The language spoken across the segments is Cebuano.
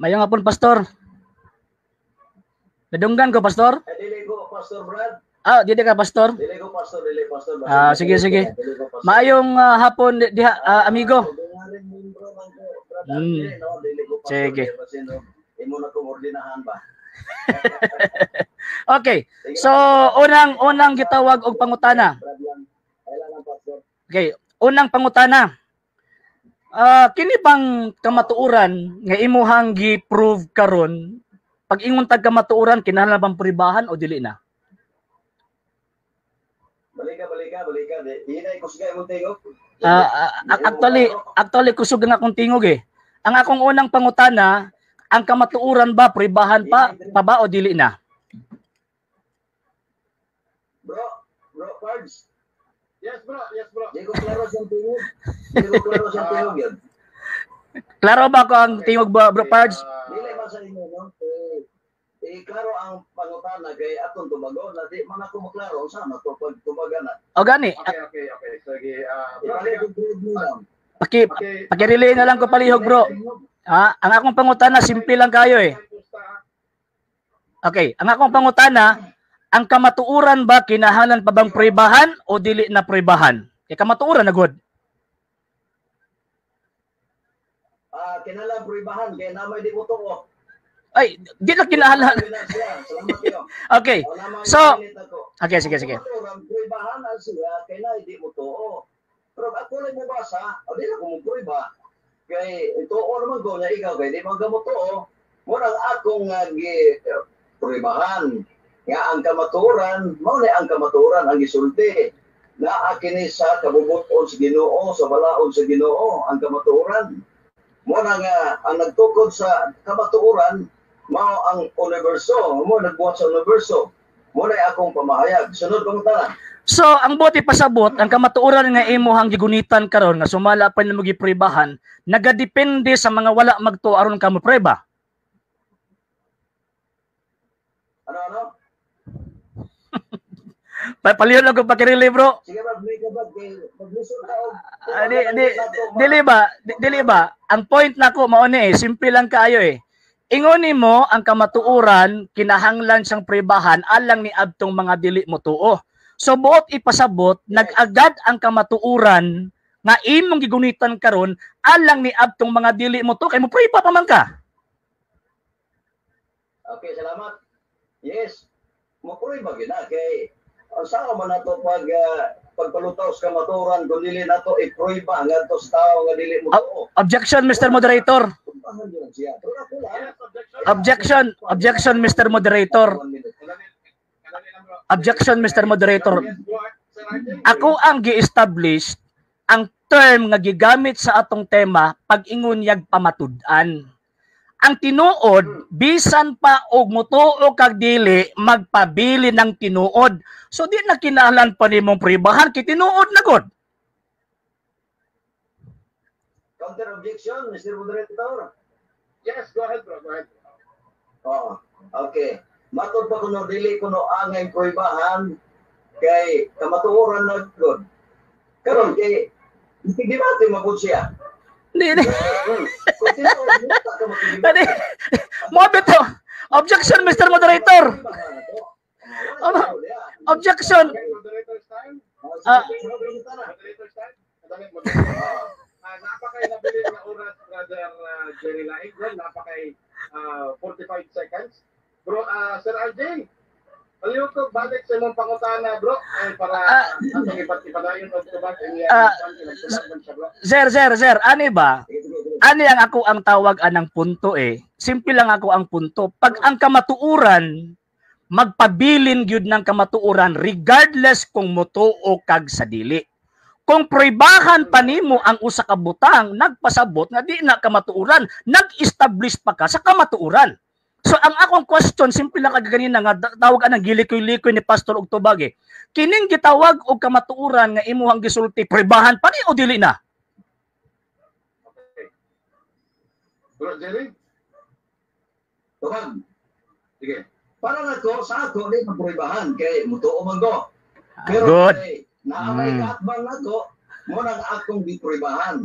Mayong hapon, Pastor. Nadunggan ko, Pastor? Eh, dili ko Pastor Brad. Ah, dili ka Pastor? Dili ko Pastor, dili Pastor. Ah, sige, sige. Dili ko Pastor. Maayong hapon diha, amigo. Dungarin membro man ko, Brad RJ, no? Dili ko Pastor. Sige. Kay basin, no? Imo na kong ordinahan ba? Okay. Sige, So, unang unang gitawag og pangutana. Brad lang. Kailangan Pastor. Okay, unang pangutana. Ah, kini bang kamatuoran nga imuhang gi-prove karon, pag ingon tag kamatuoran, kinahanglan bang pribahan o dili na? Balika, balika, balika. Di na ikusga imong tingog. Ah, actually actually kusog ang akong tingog eh. Ang akong unang pangutana, ang kamatuoran ba pribahan pa pa ba o dili na? Bro, bro, Pards. Yes, bro. Yes, bro. Di ko klaro sa tingog. Di ko klaro sa tingog yun. Klaro ba ko ang tingog ba, Bro Pards? Dili man sa inyo, no? Eh, eh, klaro ang pangutana kay atong tubagon na di man ako maklaro unsa na to pag tubagan na. O gani, Okay. Sige, bro, Ibalik sige. yung grade mo lang. paki pakirelay na lang ko palihog, bro. Ah, ang akong pangutana simple lang kayo eh. Okay, ang akong pangutana, ang kamatuoran ba kinahanglan pa bang pribahan o dili na pribahan? Kay kamatuoran na good. Ah, kinahanglan pribahan kay namay di mo tuo. Ay, di na kinahanglan. Salamat kayo. Okay. O, namay So, init ako. Okay, sige, sige. Kamatuoran, pribahan ang siya kay na di mo tuo. Pero ako lang mobasa, o di na ko mo priba. Kay tuo naman ko niya ikaw kay di man ka mo tuo. Murang akong gi pribahan nga ang kamatuoran, mao na ang kamatuoran ang gisulti. Naa kini sa kabubuton sa Ginoo, sa balaod sa Ginoo ang kamatuoran. Mo na nga ang nagtukod sa kamatuoran mao ang universo, mo nagbuhat sa universo. Mo na akong pamahayag. Sunod kong tanan. So, ang buti pasabot, ang kamatuoran nga imuhang gigunitan karon nga sumala pa nimo gipribahan, nagadepende sa mga wala magtuo aron ka mopreba. Ano ano? Palihog lang ko pakirelay, bro. Sige bro, may ka ba kay maglisod ka og Ah, di, di, dili ba? Dili ba? Ang point nako mao ni eh, simple lang kaayo eh. Ingon nimo ang kamatuoran kinahanglan siyang pribahan alang ni adtong mga dili mo tuo. So buot ipasabot, nag-agad ang kamatuoran nga imong gigunitan karon alang ni adtong mga dili mo tuo kay mo priba pa man ka. Okay, salamat. Yes. Mo ba gyud na kay ang sao man nato pag pagpalutaw sa kamatuoran kung dili nato ipruiba ngadto sa tawo nga dili mo tuo. Objection, Mr. Moderator. Pribahan gyud lang siya. Pero ako lang. Yes, objection. Objection, objection, Mr. Moderator. One minute. Kadali lang, bro. Objection, Mr. Moderator. Yes, bro. Sir RJ. Ako ang gi-establish ang term nga gigamit sa atong tema pag-ingon yag pamatud-an. Ang tinuod, bisan pa og mutuo kag dili, magpabili ng tinuod. So di na kinahanglan pa nimong pribahan kay tinuod na gud. Counter objection, Mr. Moderator. Yes, go ahead, bro. Go ahead. Oh, okay. Matod pa kuno dili kuno angay pruibahan kay kamatuoran na gud. Karon kay debate man siya. Di, di. Kung tinuod, muta ka makidebate. Di. Mo bitaw. Objection, Mr. Moderator. Ano? Objection. Okay, moderator's time. Ah. Moderator's time. Kadali, moderator. Napakay nabili nga oras, Brother Jerry Laing. Bro, napakay 45 seconds. Bro, Sir RJ, aliw ko balik sa imong pangutana, bro, ay para atong ipat ipadayon og tubag ang iyang nagtubag man siya, bro. Sir, sir, sir, ani ba? Ani ang ako ang tawag anang punto eh. Simple lang ako ang punto. Pag ang kamatuoran, magpabilin gyud ng kamatuoran regardless kung mutuo kag sa dili. Kung pribahan pa nimo ang usa ka butang, nagpasabot nga di na kamatuoran, nag-establish pa ka sa kamatuoran. So ang akong question, simple lang kag ganina nga tawag anang gilikoy-likoy ni Pastor og tubag eh. Kining gitawag og kamatuoran nga imuhang gisulti, pribahan pa ni o dili na? Okay. Bro Jerry, Tubag. sige. Para nako sa ako di mapruibahan kay mutuo man ko. Pero Good. kay naamay kaatbang nako mo nang akong gipruibahan.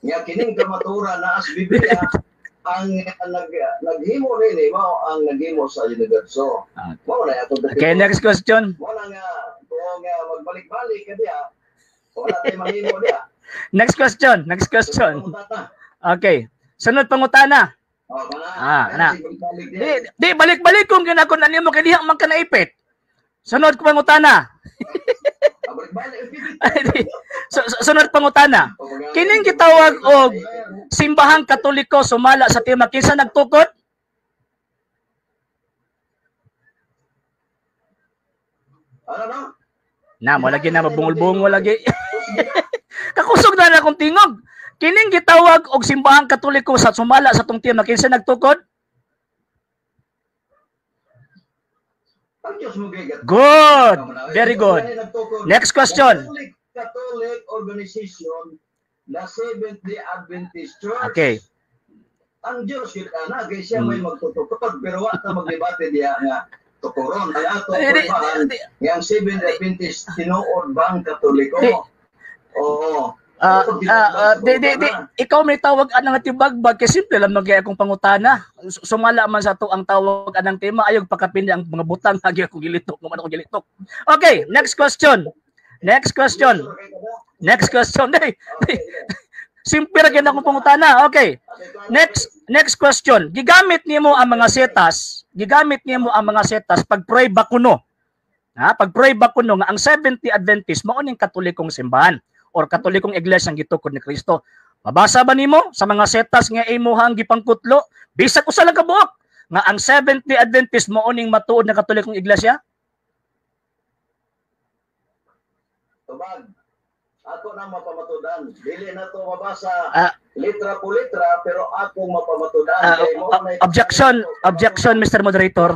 Nga kining kamatuoran naa sa Biblia Ang naghimo nini mao ang naghimo sa universo. Mao na atong Okay, next question. Mao na nga kung magbalik-balik ka diha, wala tay mahimo diha. Next question, next question. Okay. Sunod pangutana. Oh, kana. Ah, kana. Balik-balik Di, diha. di balik-balik kung ginakon na nimo kay diha man ka naipit. Sunod ko pangutana. Ah, balik-balik. Sunod pangutana. Kining gitawag og Simbahang Katoliko sumala sa tema kinsa nagtukod? Ano no? Na mo lagi na mabungol-bungol lagi. Kakusog na na akong tingog. Kining gitawag og Simbahang Katoliko sa sumala sa tong tema kinsa nagtukod? Ang Diyos mo gigat. Good. Very good. Next question. Catholic organization, the Seventh-day Adventist Church. Okay. Ang Diyos yun ana kay siya may magtutukod pero wa ta magdebate diha nga tukoron ang ato purbahan nga ang Seventh-day Adventist tinuod bang Katoliko? Oo. Di, ikaw may tawag anang tibagbag kay simple lang magyay akong pangutana. Sumala man sa ato ang tawag anang tema ayog pakapindi ang mga butang agi ako gilitok, man ako gilitok. Okay, next question. Next question. Next question. Di, di. Simple ra gyud akong pangutana. Okay. Next question. Gigamit nimo ang mga setas, gigamit nimo ang mga setas pag prueba kuno. Ha, pag prueba kuno nga ang Seventh-day Adventist mao ning Katolikong simbahan or Katolikong iglesia ang gitukod ni Kristo. Mabasa ba nimo sa mga setas nga imuhang gipangkutlo bisag usa lang ka buok nga ang Seventh-day Adventist mao ning matuod na Katolikong iglesia? Tubag. Ako na mapamatudan. Dili na to mabasa litra po litra pero akong mapamatudan. Objection, objection Mr. Moderator.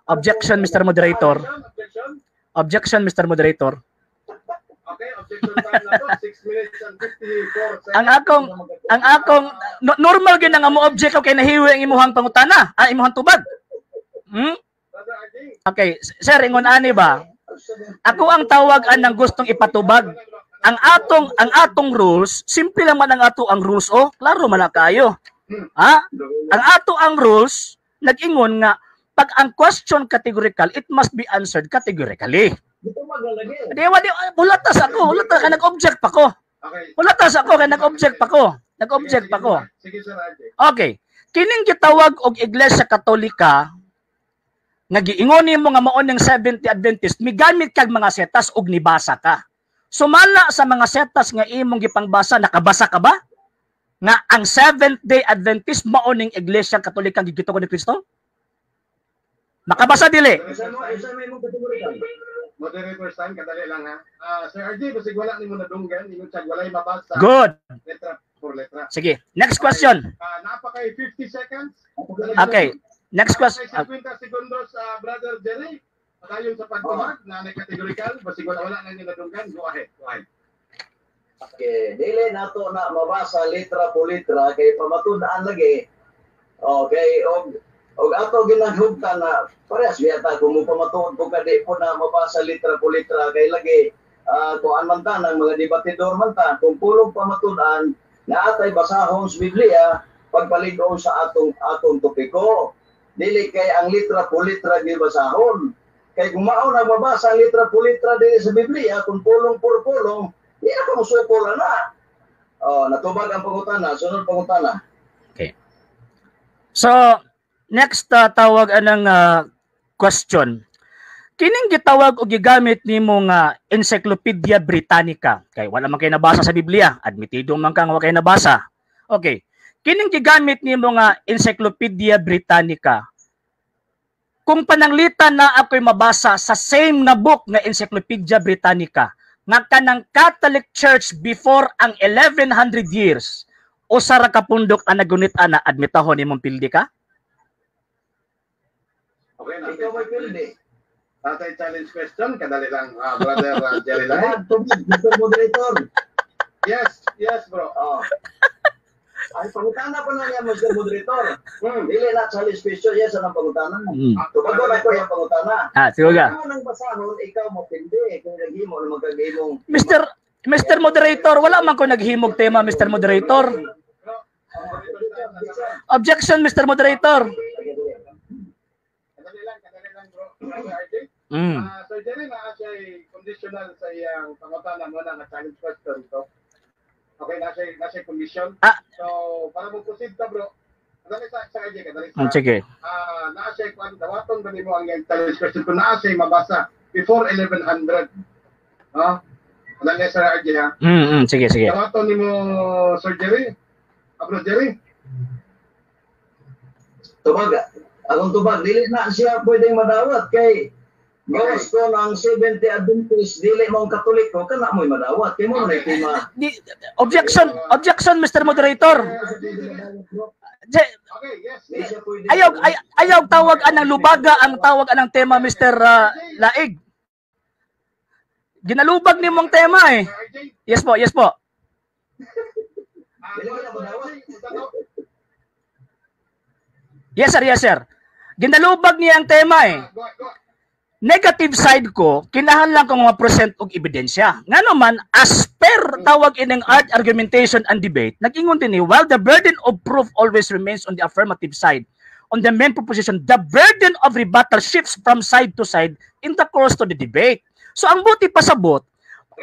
Objection Mr. Moderator. Objection Mr. Moderator. Okay, objection time na to. 6 minutes and 54 seconds. Ang akong normal gyud nga mo object kay nahiwi ang imuhang pangutana, imuhang tubag. Hmm? Okay, sir, ingon ani ba? Ako ang tawag anang gustong ipatubag. Ang atong rules, simple lang man ang ato ang rules, oh, klaro man na kayo. Ha? Ang ato ang rules nag-ingon nga pag ang question categorical, it must be answered categorically. Di hulatas ako, hulatas ka nag-object pa ko. Hulatas ako kay nag-object pa ko. Nag-object pa ko. Okay. Kining gitawag og Iglesia Katolika nga giingon nimo nga mao ning Seventh-day Adventist, migamit kag mga setas ug nibasa ka. Sumala sa mga setas nga imong gipangbasa, nakabasa ka ba nga ang Seventh-day Adventist mao ning Iglesia Katolika gitukod ni Kristo? Makabasa dili? Moderator time, kadali lang ha. Sir RJ, basig wala nimo nadunggan, ingon siya walay mabasa. Good. Letra por letra. Sige, next question. Napakay 50 seconds. Okay. Next question. 50 segundos, Brother Jerry. Padayon sa pagtubag na categorical, basig wala na ninyo nadunggan. Go ahead. Go ahead. Okay, dili nato na mabasa litra po litra kay pamatud-an lagi. Okay, og ato ginahugtan na parehas yata kung mapamatuod ko ka di po na mabasa litra po litra kay lagi kuan man ta ng mga debatidor man ta kung pulong pamatud-an na atay basahon sa Biblia pagpalig-on sa atong topiko. Dili kay ang litra po litra gibasahon. Kay kung mao na mabasa ang litra po litra dili sa Biblia kung pulong por pulong di na ko musukol na. Oh, natubag ang pangutana, sunod pangutana. Okay. So next tawag anang question. Kining gitawag og gigamit nimo nga Encyclopedia Britannica. Kay wala man kay nabasa sa Biblia, admitido man kang wa kay nabasa. Okay. Kining gigamit nimo nga Encyclopedia Britannica. Kung pananglitan na ako'y mabasa sa same na book nga Encyclopedia Britannica nga kanang Catholic Church before ang 1100 years, usa ra ka pundok ang nagunit ana, admitahon nimong pildi ka? Okay, ikaw may pildi. Tatay challenge question, kadali lang, Brother Jerry Lai. Mr. Moderator. Yes, yes bro. Oh. Ay, pangutana pa na niya, Mr. Moderator. Dili na challenge question, yes, anong pangutana? Tubagon ako yung pangutana. Ah, sige ka. Kung nang basahon, ikaw mapindi. Kung naghimo, ano magkagimong... Mr. Moderator, wala man ko naghimog tema, Mr. Moderator. Moderator time na Objection. Objection, Mr. Moderator. Kadali lang bro. Sir RJ. Sir Jerry, naa siya conditional sa iyang pangutana mo na nga challenge question to. Okay, na siya condition. So, para mo proceed ka bro. Kadali sa RJ, kadali sa. Sige. Naa siya kwan dawaton ba nimo ang iyang challenge question kung naa siya mabasa before 1100. No? Kadali sa RJ ha. Sige, sige. Dawaton nimo Sir Jerry. Bro Jerry. Tubag, akong tubag, dili na siya pwedeng madawat kay gawas ko ng 70 Adventist, dili mo ang Katoliko, kana mo'y madawat. Kay mo na tema. Objection, objection, Mr. Moderator. Okay, yes. Di siya pwede. Ayaw tawag anang lubaga ang tawag anang tema, Mr. Laig. Ginalubag nimo ang tema eh. Sir RJ. Yes po, yes po. Dili na madawat. Yes sir, yes sir. Ginalubag niya ang tema eh. Go, go. Negative side ko, kinahanglan kong ma-present og ebidensya. Ngano man, as per tawag ining art, argumentation and debate, nag-ingon din ni, while the burden of proof always remains on the affirmative side, on the main proposition, the burden of rebuttal shifts from side to side in the course to the debate. So ang buti pasabot,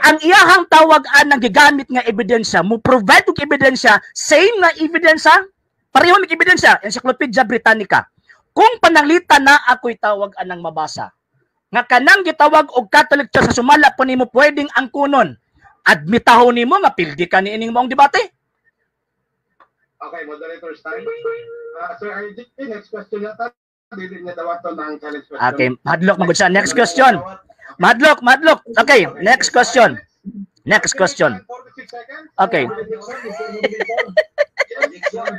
ang iyahang tawag anang gigamit nga ebidensya, mo provide og ebidensya, same nga ebidensya, pareho mig ebidensya, Encyclopedia Britannica. Kung pananglitan na ako'y tawag anang mabasa, nga kanang gitawag og Catholic Church sa sumala po nimo pwedeng angkunon, admitahon nimo nga pildi ka niining maong debate. Okay, moderator's time. Sir RJ, next question yata. Dili niya dawaton ang challenge question. Okay, madlok magud siya. Next question. Madlok, madlok. Okay, next question. Next question. 46 seconds. Okay. Objection, Mr. Moderator. Objection.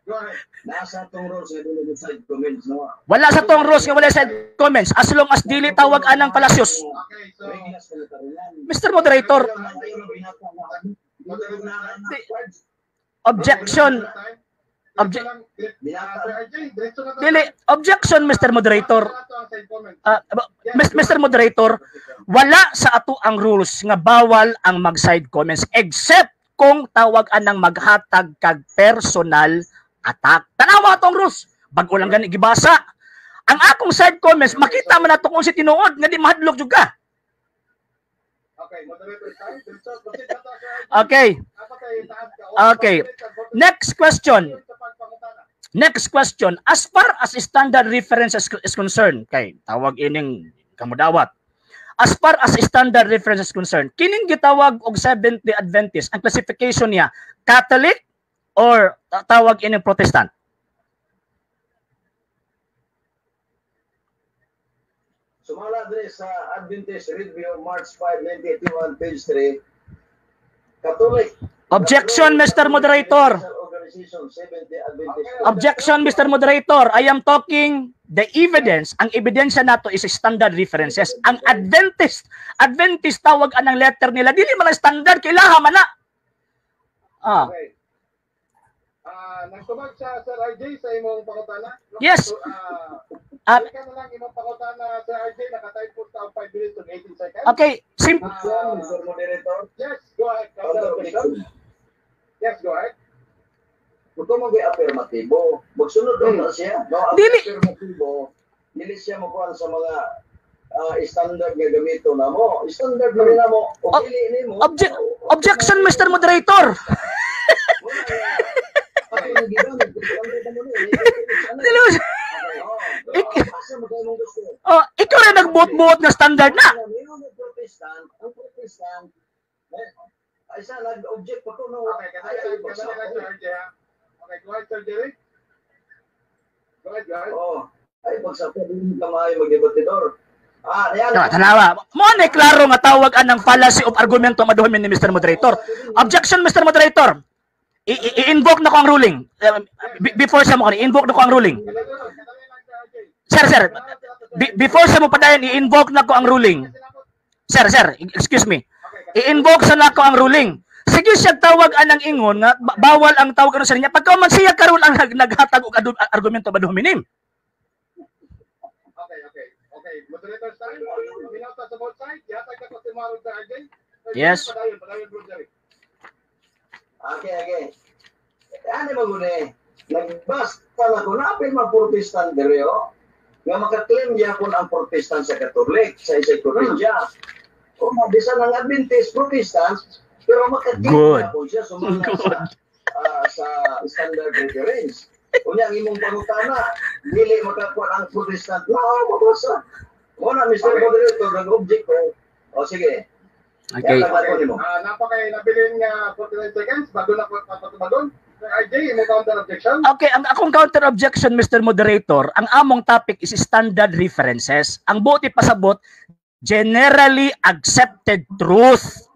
Go ahead. Nasa atong rules nga dili side comments, no? Wala sa tong rules nga wala sa comments as long as dili tawag anang palasyos. Okay, so Reglas sa katarungan. Mr. Moderator, objection. Dili, objection, Mr. Moderator. Mr. Moderator, wala sa ato ang rules nga bawal ang mag-side comments except kung tawag anang maghatag kag personal attack. Tanawa atong rules. Bag-o lang gani gibasa. Ang akong side comments makita man nato kung si tinuod nga di mahadlok jud ka. Okay, moderator time. Diretso, proceed na ta, Sir RJ. Okay. Dapat ay taas ka. Okay. Next question. Next question. As far as standard reference is concerned, kay tawag ining kamudawat. As far as standard reference is concerned, kining gitawag og Seventh-day Adventist, ang classification niya, Catholic or tawag ining Protestant? Sumala dre sa Adventist Review, March 5, 1981, page 3. Catholic. Objection, Mr. Moderator. Organization, Seventh-day Adventist. Objection, Mr. Moderator. I am talking the evidence. Ang ebidensya nato is standard references. Ang Adventist tawag anang letter nila. Dili man ang standard, kailangan man na. Okay. Nagtubag siya, Sir RJ, sa imong pangutana? Yes. So, balikan na lang imong pangutana, Sir RJ. Naka-time po sa 5 minutes and 18 seconds. Okay. Objection, Mr. Moderator. Yes, go ahead. Counter objection. Yes, go ahead. Kung mo affirmatibo, magsunod na siya. No, ang Dili. affirmatibo, dili siya makuha sa mga standard nga gamito na mo. Standard na rin na mo. O dili nimo. Objection, Mr. Moderator. Dili mo siya- Oh, ikaw rin nagbuot-buot nga standard na. Ang Protestant, ay sa nag-object pa ko no. Okay, kadali lang, Sir RJ, ha? Okay, go ahead, Sir Jerry. Go ahead, go ahead. Oh, ay pagsapa din ka maayo magdebatidor. Yan. Tanawa. Mo na klaro nga tawag anang fallacy of argumento maduhamin ni Mr. Moderator. Objection, Mr. Moderator. I-invoke na ko ang ruling. Before sa mo kani, invoke na ko ang ruling. Kadali lang, Sir RJ. Sir, before sa mo padayon, i-invoke na ko ang ruling. Sir, excuse me. I-invoke sa nako ang ruling. Sige siya tawag anang ingon nga bawal ang tawag ano sa niya. Pagka man siya karon ang naghatag og argumento ad hominem. Okay. Okay, moderator's time. Minata sa both sides. Yatag na ko si Marod Sir RJ. Yes. Padayon, Bro Jerry. Okay. Ano mo guni? Nagbasta na ko, napil mga Protestant diri oh. Nga makaklaim gyapon ang Protestant sa Catholic, sa encyclopedia. O bisan ang Adventist, Protestant, pero makaklaim gyapon siya sumala sa standard reference. Unya ang imong pangutana, dili makakuha ang Protestant. No, mabasa. Muna, Mr. Moderator, nag-object ko. O sige. Okay. Napakay nabilin nga 49 seconds bago na ko papatubagon. RJ, imong counter objection? Okay, ang akong counter objection, Mr. Moderator, ang among topic is standard references. Ang buot ipasabot, generally accepted truth.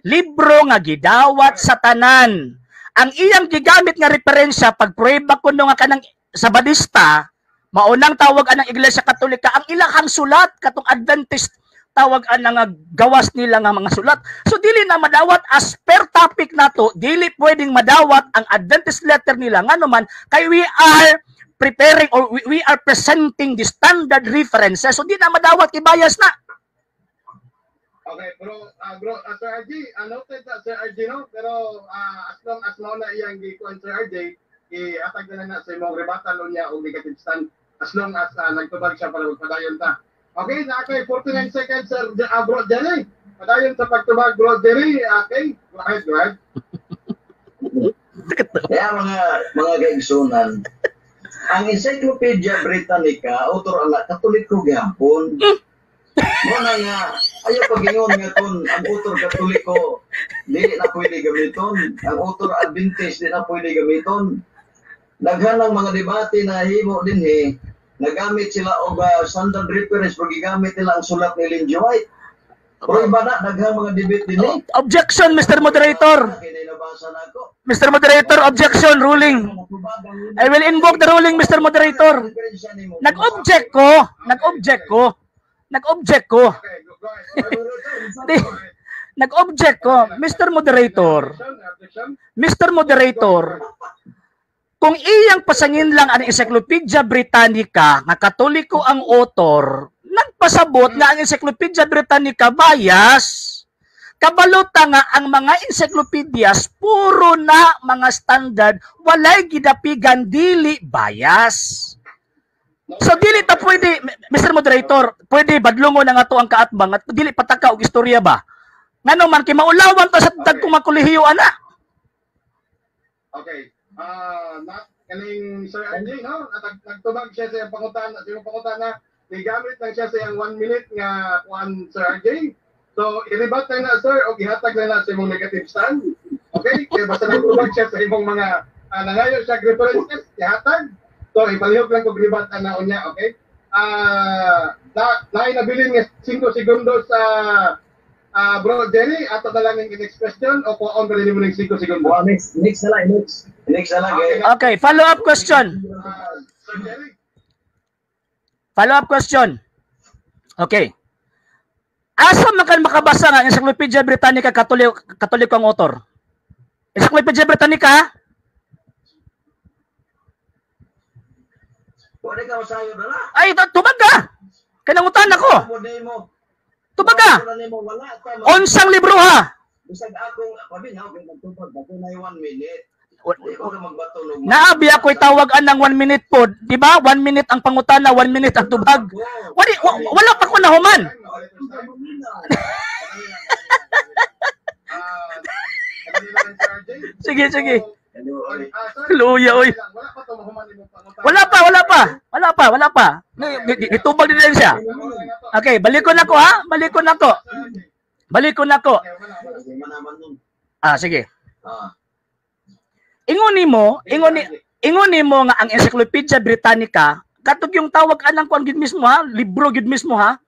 Libro nga gidawat sa tanan. Ang iyang gigamit nga referensya pagprueba kuno nga kanang Sabadista, maunang tawag anang Iglesia Katolika, ang ilahang sulat katong Adventist tawag anang nga gawas nila nga mga sulat. So dili na madawat as per topic nato, dili pwedeng madawat ang Adventist letter nila ngano man kay we are preparing or we are presenting the standard references. So di na madawat kay bias na. Okay, bro, Sir RJ, noted na Sir RJ, no? Pero as long as mao na iyang gikuan, Sir RJ, ihatag na lang na sa imong rebuttal niya o negative stand as long as nagtubag siya para magpadayon ta. Okay, na kay 49 seconds, Sir Bro Jerry. Padayon sa pagtubag, Bro Jerry. Okay, go ahead, go ahead. Kaya mga kaigsunan, ang Encyclopedia Britannica, author ang Katoliko gyapon. Muna nga, ayaw pag-ingon nga kung ang author Katoliko, dili na pwede gamiton. Ang author Adventist, di na pwede gamiton. Daghan ng mga debate na himo dinhi, nagamit sila og standard reference, pero gigamit nila ang sulat ni Ellen G. White. Pero iba na, daghang mga debate dinhi. Objection, Mr. Moderator. Kinabasa na ako. Mr. Moderator, objection, ruling. I will invoke the ruling, Mr. Moderator. Nag-object ko. Nag-object ko. Nag-object ko. Okay, go ahead. Go ahead. Nag-object ko. Mr. Moderator. Objection, objection. Mr. Moderator, kung iyang pasangin lang ang Encyclopedia Britannica nga Katoliko ang author, nagpasabot nga ang Encyclopedia Britannica bias. Kabalota nga ang mga encyclopedias puro na mga standard, walay gidapigan, dili bias. So dili ta pwede, Mr. Moderator, pwede badlongon na nga to ang kaatbang at dili pataka og istorya ba? Ngano man kay maulawan ta sa dagkong mga kolehiyo ana. Okay. Na kaning Sir RJ, no? At nagtubag siya sa iyang pangutana, sa iyang pangutana, gigamit lang siya sa iyang 1 minute nga kuan, Sir RJ. So, i-rebut na na, sir, o gihatag na na sa imong negative stand. Okay? Kaya basta nagtubag siya sa imong mga nangayo siya references, ihatag. So, ipalihok lang kog rebut na unya, okay? Na nabilin nga 5 segundo sa Bro Jerry, ato na lang yung next question o kung on rin mo ng 5 segundo. Oh, next, next na lang, next. Next na lang. Okay. Eh. Okay, follow up question. Sir Jerry. Follow up question. Okay. Asa man kan makabasa nga Encyclopedia Britannica Katoliko, Katoliko ang author? Encyclopedia Britannica? Wala ka usayo na. Ay, tubag ka. Kanangutan ako. Tubag ka. Unsang libro ha? Bisag akong paminaw kay nagtubag ako na 1 minute. Di ko na magbatulog. Naabi ako'y tawag anang 1 minute po. Di ba? 1 minute ang pangutana, 1 minute ang tubag. Wala pa ko nahuman. Sige, sige. Luya, oy. Wala pa, wala pa. Wala pa, wala pa. Nitubag din siya. Okay, balikon ako ha. Balikon ako. Balikon ako. Ah, sige. Ingon nimo nga ang Encyclopedia Britannica, katog yung tawag anang kuan gid mismo ha, libro gid mismo ha.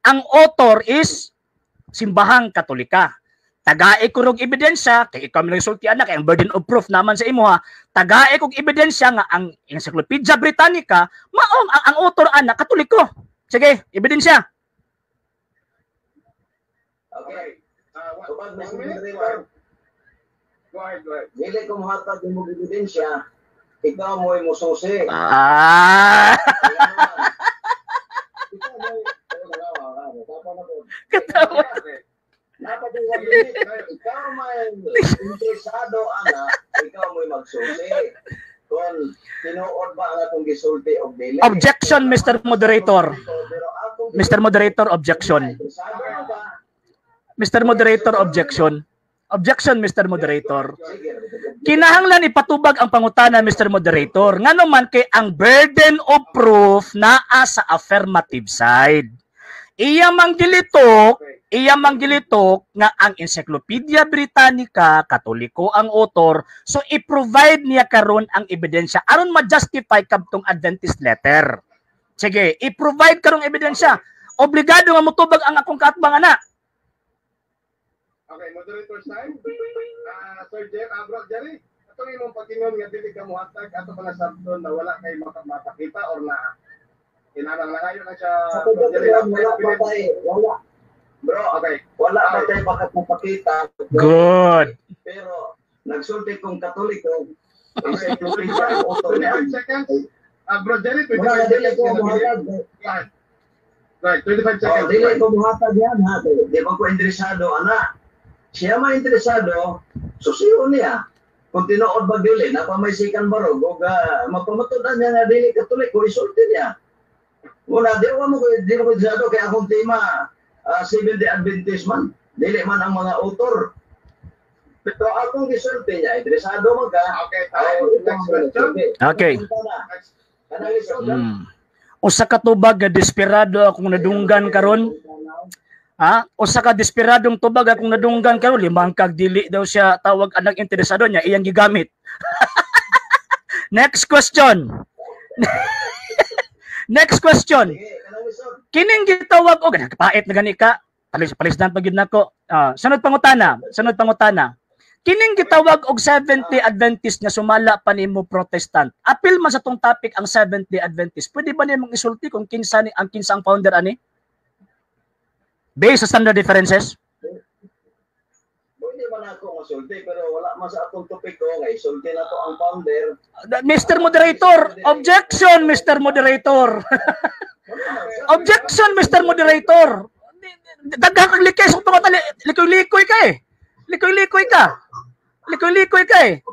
Ang author is Simbahang Katolika. Tagae ko rog ebidensya kay ikaw man nagsulti ana kay ang burden of proof naman sa imo ha. Tagae kog ebidensya nga ang Encyclopedia Britannica maong ang author ana Katoliko. Sige, ebidensya. Okay. Go ahead, go ahead. Dili ko mohatag imong ebidensya, ikaw mo'y mususi. Ah. Ikaw mo'y Katawa. Ikaw may interesado ana, ikaw mo'y mag pagsusi kung tinuod ba ang akong gisulti og dili. Objection, Mr. Moderator. Pero akong Mr. Moderator, objection. Interesado ka? Mr. Moderator, objection. Objection, Mr. Moderator. Sige. Kinahanglan ipatubag ang pangutana, Mr. Moderator. Ngano man kay ang burden of proof naa sa affirmative side. Iya mang gilitok nga ang Encyclopedia Britannica, Katoliko ang author, so i-provide niya karon ang ebidensya aron ma-justify kabtong Adventist letter. Sige, i-provide karong ebidensya. Obligado nga motubag ang akong kaatbang ana. Okay, moderator side. Sir Jer, Bro Jerry, atong imong pag-ingon nga dili ka muhatag, ato pa nasabton na wala kay mapakita or na kinahanglan nangayo na siya. Sa Bro Jerry, pagkakaroon, wala pa tayo, wala. Bro, wala pa tayo makapapakita. Good. Pero nagsulti kong Katoliko, encyclopedia ang author niya. 25 seconds. Bro Jerry, 25 Wala, dili seconds. ko Nga nabilin. muhatag. Go ahead. Right, 25 Oh, seconds. dili ko muhatag yan ha. Di ba ko interesado ana? Siya man interesado, susiyon niya. Kung tinuod ba dili, napamaysikan barog, o mapamatudan niya nga dili Katoliko, isulti niya. Una, di mo ko interesado kay akong tema, Seventh Day Adventist man. Dili man ang mga author. Pero akong gisulti niya, interesado man ka. Okay, tayo. Next question. Okay. Next. Kanang lisod, ha? Usa ka tubag nga desperado akong nadunggan karon. Ha? Usa ka desperadong tubag akong nadunggan karon, limang kag dili daw siya tawag anang interesado niya iyang gigamit. Next question. Next question. Sige, kanang lisod. Kining gitawag og nagpait na gani ka. Palis palisdan pa gyud nako. Ah, sunod pangutana, sunod pangutana. Kining gitawag og Seventh-day Adventist nga sumala pa nimo Protestant. Apil man sa tong topic ang Seventh-day Adventist. Pwede ba nimong isulti kung kinsa ni ang kinsa ang founder ani? Based sa standard references? Pwede man ako masulti, pero wala man sa atong topiko nga isulti na to ang founder. Mr. Moderator, objection, Mr. Moderator. Objection, Mr. Moderator. Daghang kang likay sa pangutana, likoy-likoy ka eh. Likoy-likoy ka. Likoy-likoy ka eh.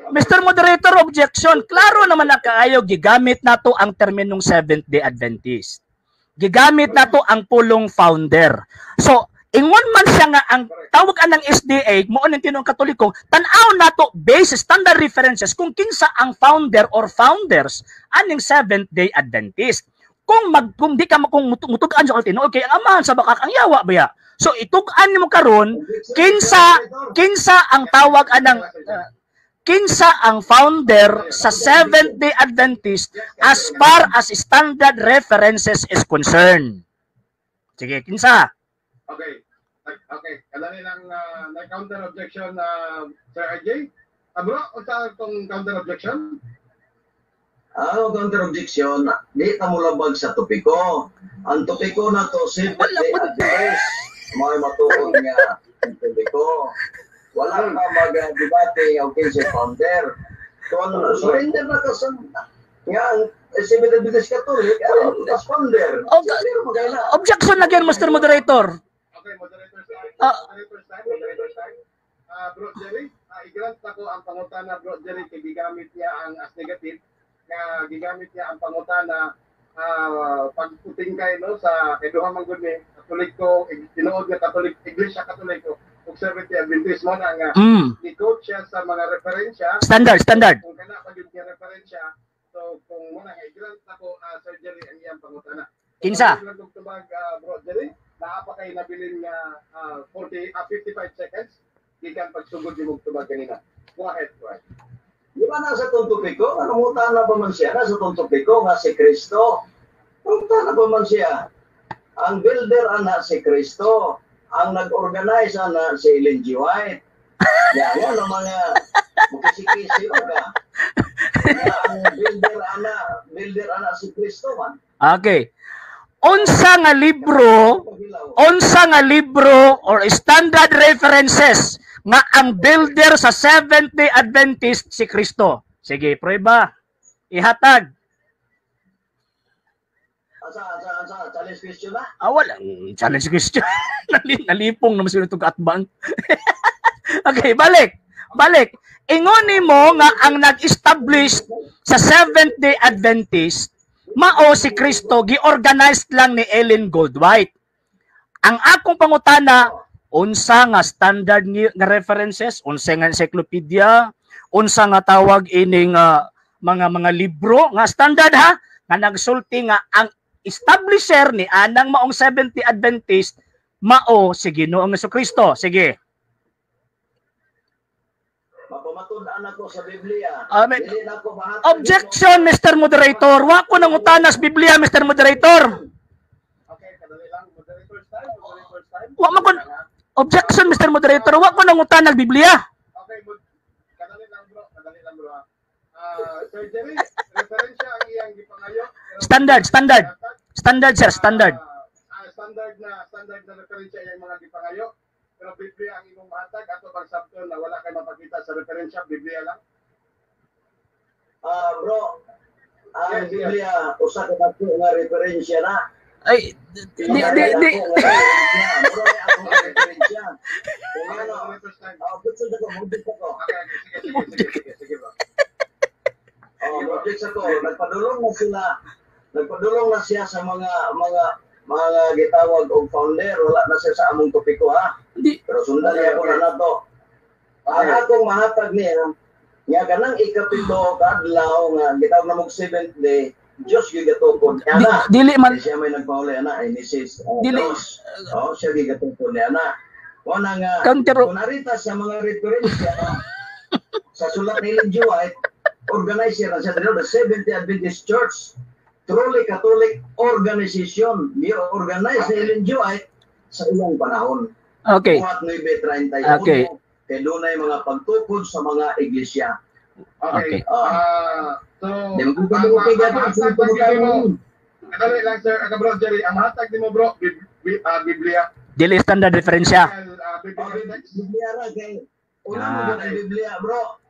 Mr. Moderator, objection. Klaro naman na kaayo gigamit nato ang terminong Seventh-day Adventist. Gigamit nato ang pulong founder. So, ingon man siya nga ang tawag anang SDA mo ning tinuong Katoliko, tan-aw nato based standard references kung kinsa ang founder or founders aning Seventh-day Adventist. Kung di ka kung mutug-an sa tinuod kay ang amahan sa bakak ang yawa baya. So itug-an nimo karon kinsa kinsa ang tawag anang kinsa ang founder sa Seventh-day Adventist as far as standard references is concerned. Sige, kinsa? Okay. Okay. Kadali lang na counter objection na Sir RJ. Bro, unsa atong counter objection? Ang counter objection, di ta molabag sa topiko. Ang topiko na to, Seventh Wala Day po. Adventist. Mga matuod nga ang topiko. Wala pa mag-debate nga okay sa founder. Kung surrender na ka sa nga ang Seventh Day Adventist Catholic, ang as founder. Pero magayla. Objection again, Mr. Moderator. Okay, moderator side. Moderator side, moderator side. Bro Jerry, i-grant ako ang pangutana, Bro Jerry, kay gigamit niya ang as negative nga gigamit niya ang pangutana pagputing kay no sa kay duha man gud ni Katoliko, tinuod nga Katolik, Iglesia Katoliko ug Seventh Day Adventist mo na nga ni-quote siya sa mga referensya. Standard, standard. Kung kana pa gyud nga referensya, so kung mo na nga i-grant ako, Sir Jerry, ang iyang pangutana. Kinsa? So, lang kog tubag, Bro Jerry, naa pa kay nabilin nga 40 55 seconds gikan pagsugod nimong tubag kanina. Go ahead, go ahead. Di ba nasa tong topiko? Nanungutan na ba man siya? Nasa tong topiko nga si Kristo. Nangungutan na ba man siya? Ang builder ana si Kristo. Ang nag-organize ana si Ellen G. White. Yan, yan ang mga mukisi-kisi o ka. Nga ang builder ana si Kristo man. Okay. Unsa nga libro, unsa nga libro or standard references nga ang builder sa Seventh-day Adventist si Kristo? Sige, prueba. Ihatag. Asa, asa, asa, challenge question na? Ah, wala. Challenge question. Nalipong naman sila itong kaatbang. Okay, balik. Balik. Ingon nimo nga ang nag-establish sa Seventh Day Adventist mao si Kristo, gi-organized lang ni Ellen Goldwhite. Ang akong pangutana, unsa nga standard nga references, unsa nga encyclopedia, unsa nga tawag ining mga libro nga standard ha, nga nagsulti nga ang establisher ni anang maong Seventh Day Adventist mao si Ginoong Kristo? Sige. Mapamatud-an ako sa Biblia. Dili na ako mahatag. Objection, Mr. Moderator. Wa ko nangutana sa Biblia, Mr. Moderator. Okay, kadali lang. Moderator's time, moderator's time. Wa man ko. Objection, Mr. Moderator. Wa ko nangutana Biblia. Okay, kadali lang, bro, kadali lang, bro, ha. Ah, Sir Jerry, referensya ang iyang gipangayo. Pero Standard, standard. Standard, sir, standard. Standard na referensya iyang mga gipangayo. Pero Biblia ang imong mahatag, ato bang sabton na wala kay mapakita sa referensya, Biblia lang? Ah, bro, ang Yes. Biblia usa ka dako nga referensya na. Ay, di, di, di. Dako nga referensya. Bro, ako nga referensya. Kung Okay, ano, moderator's time. gusto ko, mubik ako. Okay, sige, sige, sige, sige, sige, bro. Oh, mubik ako. Nagpadulong na sila. Nagpadulong na siya sa mga gitawag og founder. Wala na siya sa among topiko, ha. Di. Pero sundan niya ko na nato. Ang akong mahatag niya, nga kanang ikapito ka adlaw nga gitawag na mong seventh day, Diyos gigatukod niya Di, na. dili man Siya may nagpauli ana ay Mrs. Dili. Diyos. Oh, siya gigatukod niya na. Wala nga Counter kung narita sa mga referensya sa sulat ni Ellen G. White, organizer na siya the Seventh Day Adventist Church, truly Catholic organization, ni-organize ni Ellen G. White sa ilang panahon. Buhat 9.31, kay dunay mga pagtukod sa mga iglesia. Okay. Okay. So, Di ang magkukay ang mahatag lagi nimo, kadali lang, sir, aga, bro Jerry, ang mahatag nimo, bro, Biblia. Dili standard referensya. Biblical text. Biblia ra kay una mo gud ang Biblia, bro.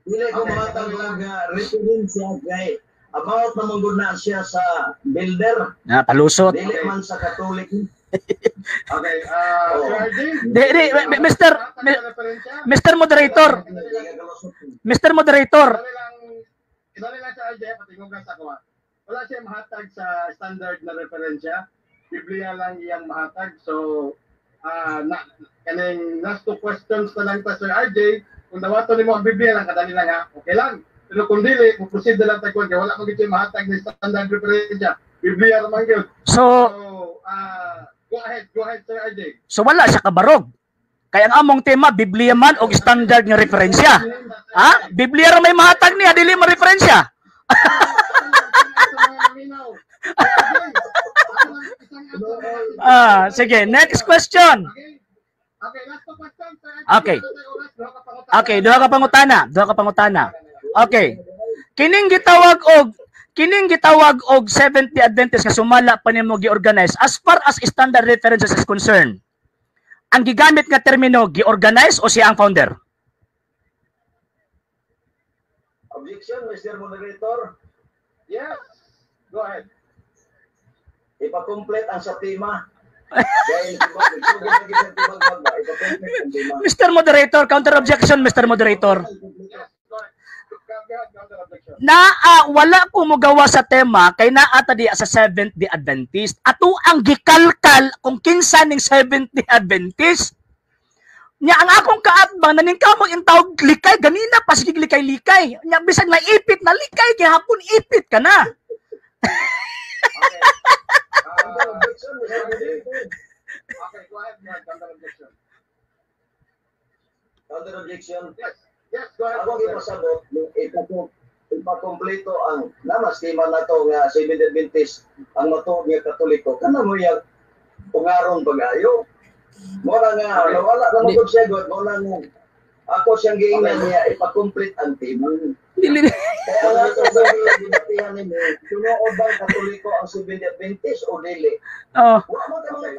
Dili ko mahatag og referensya kay about naman gud na siya sa builder, Na palusot. dili man sa Catholic. Okay, Oh. Sir RJ. Di, di, Mr. Mahatag na referensya. Mr. Moderator, Mr. Moderator, Dali lang, dali lang sa RJ, patingugan sa kuha. Wala siya mahatag sa standard na referensya. Biblia lang iyang mahatag. So, na, kaning last two questions na lang ta, Sir RJ. Kung dawaton nimo ang Biblia lang, kadali lang ha. Okay lang. Pero kung dili, mo proceed na lang ta kay wala mo gid siya mahatag na standard referensya. Biblia ra man gyud. So So, go ahead, Sir RJ. So wala siya kabarog. Kaya ang among tema Biblia man og standard nga referensya. Ha? Biblia ra may mahatag niya, dili man referensya. Sige, next question. Okay, last two question, sir. Okay. Okay, duha ka pangutana, duha ka pangutana. Okay. Kining gitawag og Seventh Day Adventist nga sumala pa nimo gi-organize, as far as standard references is concerned. Ang gigamit nga termino, gi-organize o siya ang founder? Objection, Mr. Moderator. Yes. Go ahead. Ipa-complete ang sa tema. Dahil ipa-complete ang tema. Mr. Moderator, counter objection, Mr. Moderator. Yes, go ahead. Go ahead, counter objection. Naa wala ko mogawa sa tema kay naa ta diya sa Seventh Day Adventist. Ato ang gikalkal kung kinsa ning Seventh Day Adventist. Nya ang akong kaatbang naning kamo intawog likay ganina pa, sige, likay-likay. Nya bisag naipit na likay gihapon, ipit ka na. Okay. Counter objection, Mr. Moderator. Okay, go ahead, go ahead, counter objection. Counter objection. Yes, go ahead. Ako ipasabot, ipakompleto ang namas tema na to nga Seventh Adventist ang matuod nga Katoliko. Kana mo yang ungaron pag-ayo. Mora nga, wala na mo siya god, mo na nga. Ako siyang giingnan niya, ipa-complete ang tema. Dili. Kaya nga ito sa gibatihan ninyo, tinuod bang Katoliko ang Seventh Adventist o dili? Oh, Wa mo ka mga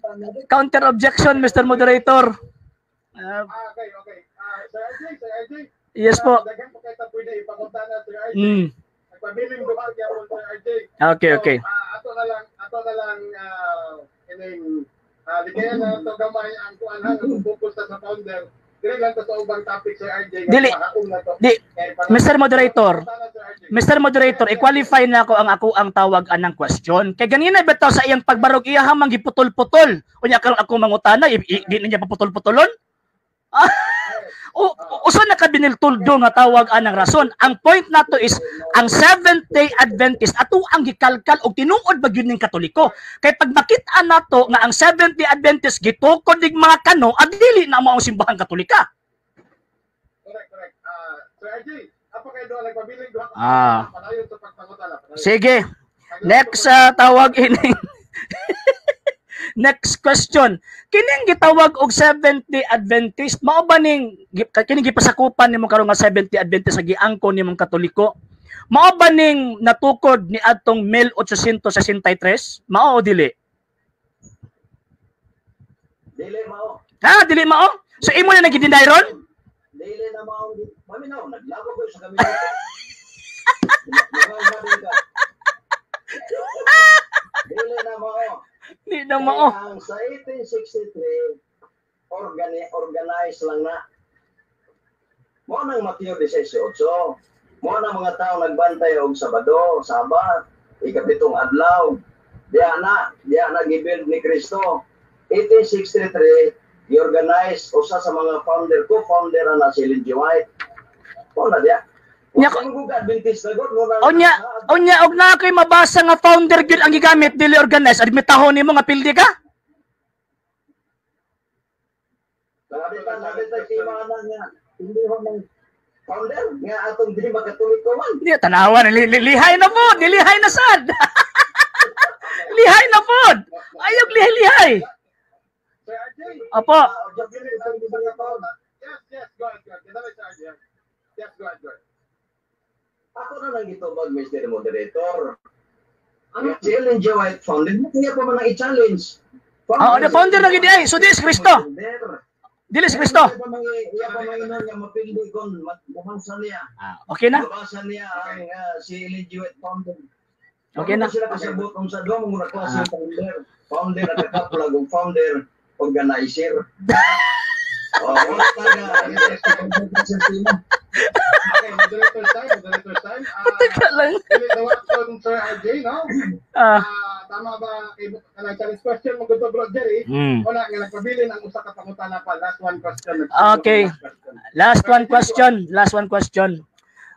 tanan. Counter objection, Mr. Moderator. Okay. Sir RJ, Sir RJ. Yes po. Daghan po kayo pwede ipakunta na, Sir RJ. Nagpabiling duha gyapon, Sir RJ. Okay, So, okay. Ato na lang ining likayan na to gamay ang kuan ha, nga focus ta sa founder. Dili lang to sa ubang topic, Sir RJ, nga Dili. mahaom na to. Di, Kay Mr. Moderator, Sana, Sir RJ. Mr. Moderator, i-qualify na ako ang ako ang tawag anang question. Kay ganina bitaw sa iyang pagbarog iya hamang giputol-putol. Unya karon ako mangutana, di na niya paputol-putolon? O usa na ka biniltuldo nga tawag anang rason. Ang point nato is ang Seventh Day Adventist ato ang gikalkal og tinuod ba gyud ning Katoliko. Kay pag makit-an nato nga ang Seventh Day Adventist gitukod ning mga kano, adili na mao ang simbahang Katolika. Correct, correct. Sir RJ, apo kay doon nagpabiling duha ka. Padayon sa pagpangutana. Padayon. Sige. Next sa tawag ini. Next question. Kining gitawag og Seventh Day Adventist, mao ba ning kining gipasakupan nimo karon nga Seventh Day Adventist sa giangko nimong Katoliko? Mao ba ning natukod ni adtong 1863? Mao o dili? Dili mao. Ha, dili mao? So imo na nagideny ron? Dili na mao. Maminaw, naglabo ko sa kami. Ka. Dili na mao. Di na mao. Kaya ang sa 1863, organize lang na. Mo nang Mateo 18. Mo nang mga tao nagbantay og Sabado, Sabat, ikapitong adlaw. Diya na gibuild ni Kristo. 1863, gi-organize usa sa mga founder, co-founder na si Ellen G. White. Mo na diya. Nya Kung Adventist na god, mo na. Unya, unya og naa koy mabasa nga founder gyud ang gigamit dili organize, admitahon nimo nga pildi ka? Sabi ta na nga hindi ho ng founder nga atong dili makatuliko man. Di tanawa lihay na pod, lihay na sad. Lihay na pod. Ayog lihay-lihay. Sir RJ, Opo. Yes, go ahead, go ahead. Sir RJ. Yes, go ahead, go ahead. Ako na lang gitubag, Mr. Moderator. Ano? Si Ellen G. White founded, kaya pa man ang i-challenge. Oo, the founder na gid ay. So di si Kristo. Founder. Dili si Kristo. Iya pa man nga mapili kon mabasa niya. Ah, okay na. Mabasa niya ang si Ellen G. White founder. Okay na. Sila kasabot kung sa duha mo klase founder. Founder at kaplag og founder organizer. Oh, wala ka na. Okay, moderator time, moderator time. Teka lang. Dili dawaton Sir RJ, no? Tama ba kay kanang challenge question mo gud Bro Jerry? Wala nga nagpabilin ang usa ka pangutana pa. Last one question. Okay. Last question. Last one question, last one question.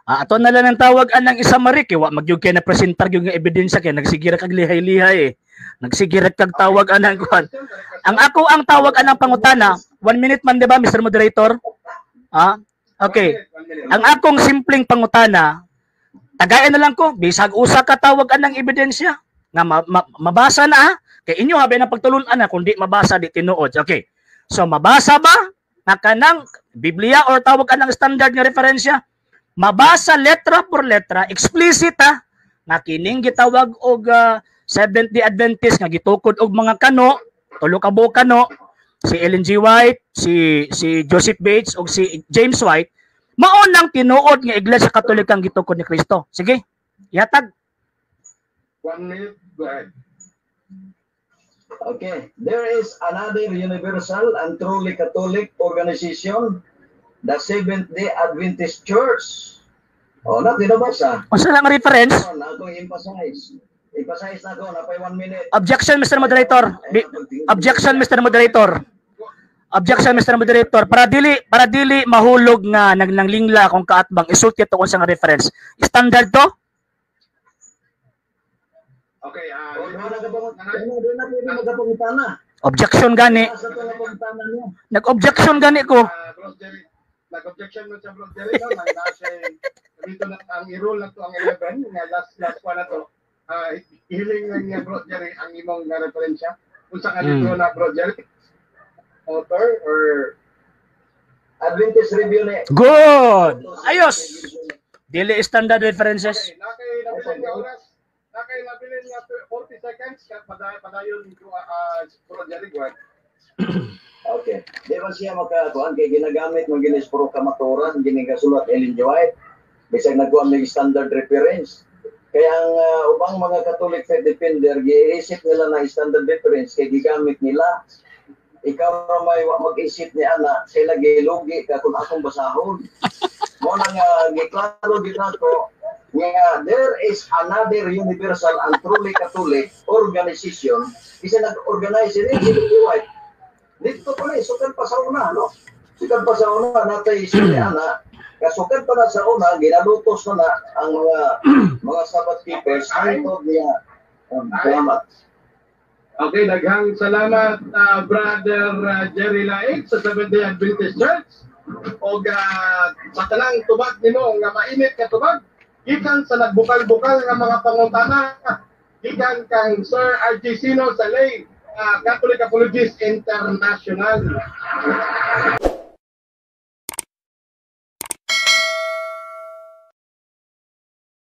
Ato na lang ang tawag anang isa marik eh. Wa magyud kay na presentar gyud nga ebidensya kay nagsigira kag lihay-lihay eh. Nagsigira kag tawag anang kuan. Ang ako ang tawag anang pangutana, 1 minute man di ba, Mr. Moderator? Okay. One minute, one minute. Ang akong simpleng pangutana, tagayan na lang ko, bisag usa ka tawag anang ebidensya nga mabasa na ha. Kay inyo habi na pagtulun-an na kung di mabasa di tinuod. Okay. So mabasa ba nga kanang Biblia or tawag anang standard nga referensya? Mabasa letra por letra, explicit ha, nga kining gitawag og Seventh Day Adventist nga gitukod og mga kano, tulo ka buok kano, si Ellen G. White, si si Joseph Bates ug si James White, mao nang tinuod nga Iglesia Katolika ang gitukod ni Kristo. Sige. Yatag. 1 minute, go ahead. Okay. There is another universal and truly Catholic organization, the Seventh-day Adventist Church. Oh, na tinabasa. Unsa lang reference? Na akong emphasize. Emphasize na ako, napay 1 minute. Objection, Mr. Moderator. Objection, Mr. Moderator. Objection, Mr. Moderator. Para dili mahulog nga nagnanglingla kung kaatbang isulti ito kung sa nga reference. Standard to? Okay, Oh, di na ka di na pwede magkapangutana. Objection gani. Sa ito nga pangutana niya. Nag-objection gani ko. Bro Jerry, nag-objection mo siya, Bro Jerry, no? Nang nasa dito na ang i-rule na to ang 11 nga last last one na to. Hiling lang niya, Bro Jerry, ang imong nga referensya. Unsa ka libro na, Bro Jerry? Author or Adventist Review ni. Good. Ayos. Dili standard references. Okay, nakay nabilin nga oras. Nakay nabilin nga 40 seconds kat padayon ko, Bro Jerry, go ahead. Okay. Di ba siya makakuan kay ginagamit mo ginis puro kamaturan gini kasulat Ellen G. White. Bisag nagkuan mig standard reference. Kaya ang ubang mga Catholic faith defender giisip nila na standard reference kay gigamit nila. Ikaw ra may wa mag-isip ni ana sila, gilugi ka kung akong basahon. Mo na nga giklaro gid nato nga there is another universal and truly Catholic organization isa nag-organize ni si White dito pa ni sukad pa sa una, no? Sukad pa sa una natay sila ana, kasukad pa na sa una ginalutos na na ang mga Sabbath keepers hangtod niya. Salamat. Okay, daghang salamat, Brother Jerry Laig sa Seventh-day Adventist Church. O sa tanang tubag nimo nga mainit nga tubag gikan sa nagbukal-bukal nga mga pangutana gikan kang Sir RJ Sino sa Lay Catholic Apologist International.